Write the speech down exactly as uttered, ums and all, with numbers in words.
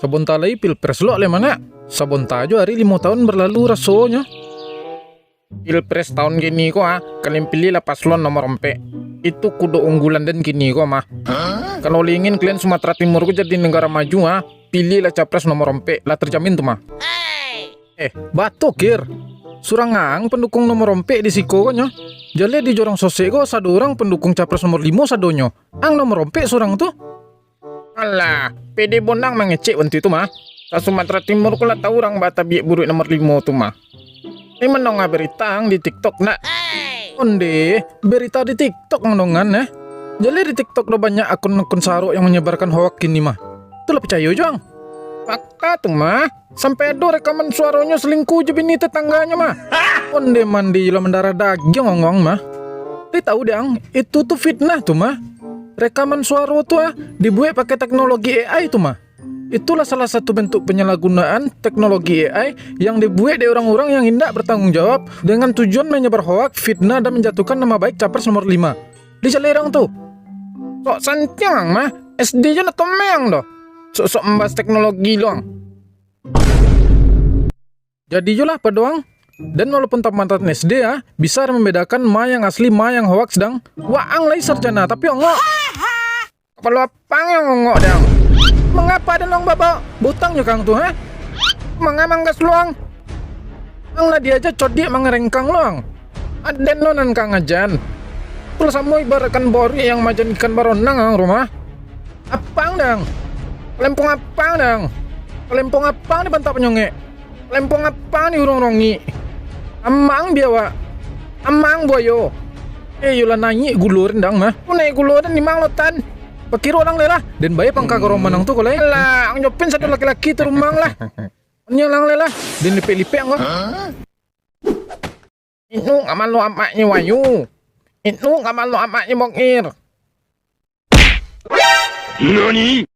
Sabonta lai pilpres lo lai, Manak. Sabonta jo ari limo taun balalu rasonyo. Pilpres taun kini ko, ah, kalian pilihlah paslon nomor ompek. Itu kudo unggulan den kini ko mah. Kalau lai ingin kalian Sumatera Timur ko jadi negara maju, ah, pilihlah capres nomor ompek, lah terjamin tu mah. Eh, bato, Kir. Surang ang pendukung nomor ompek di siko ko nyo. Jaleh di Jorong Sosek ko sado urang pendukung capres nomor limo sadonyo. Ang nomor ompek surang tu. Alah, pede bonang mangecek bantu tu mah. Sa Sumatera Timur ko lah tahu urang batabiak buruak nomor limo tu mah. Ni mandonga berita ang di TikTok nak? Onde, berita di TikTok mandongan eh. Jaleh di TikTok do banyak akun-akun sarok yang menyebarkan hoak kini mah. Tu lah picayo jo ang. Fakta tu mah. Sampai ado rekaman suaronyo selingkuh jo bini tetangganyo mah. Onde mandi lah mandarah dagiang ongong mah. Di tahu deh ang, itu tu fitnah tu mah. Rekaman suaro tu ah, dibuek pakai teknologi A I tu mah. Itulah salah satu bentuk penyalahgunaan teknologi A I yang dibuek dek urang-urang yang indak bertanggung jawab dengan tujuan menyebar hoak, fitnah, dan menjatuhkan nama baik capres nomor lima. Di Jalerang tu. Sok santiang ang mah, S D jo nak tomeng doh. Sok-sok membahas teknologi lo ang. Jadi jo lah pado ang. Dan walaupun tamatan S D ah, bisa membedakan ma yang asli, ma yang hoaks dang. Waang lai sarjana, tapi ongok. Kapalo apang yang ongok dang? Mangapa den wang babao butang jo kang tu, ha? Manga manggas luang. Ang lah diaja codiak mangarengkang luang. Aden lo nan kang ajan. Pulo samo ibaratkan borik yang majan ikan baronang ang rumah. Apang dang? Lempong apang dang? Lempong apang di bantak panyongek? Lempong apang di urung rongik? Amang biawak. Amang buayo. Eh, yolah naik gulo den dang mah. Ku naik gulo den di mang lotan. Bakiro lang lai lah. Den bayar pangka ka roman ang tu ko lai. Alah, ang jopin sado laki-laki tu rumang lah. Nya lang lai lah. Den lipek-lipek ang ko. Itu kamalo amaknyo Wayu. Itu kamalo amaknyo Bongir. Nani?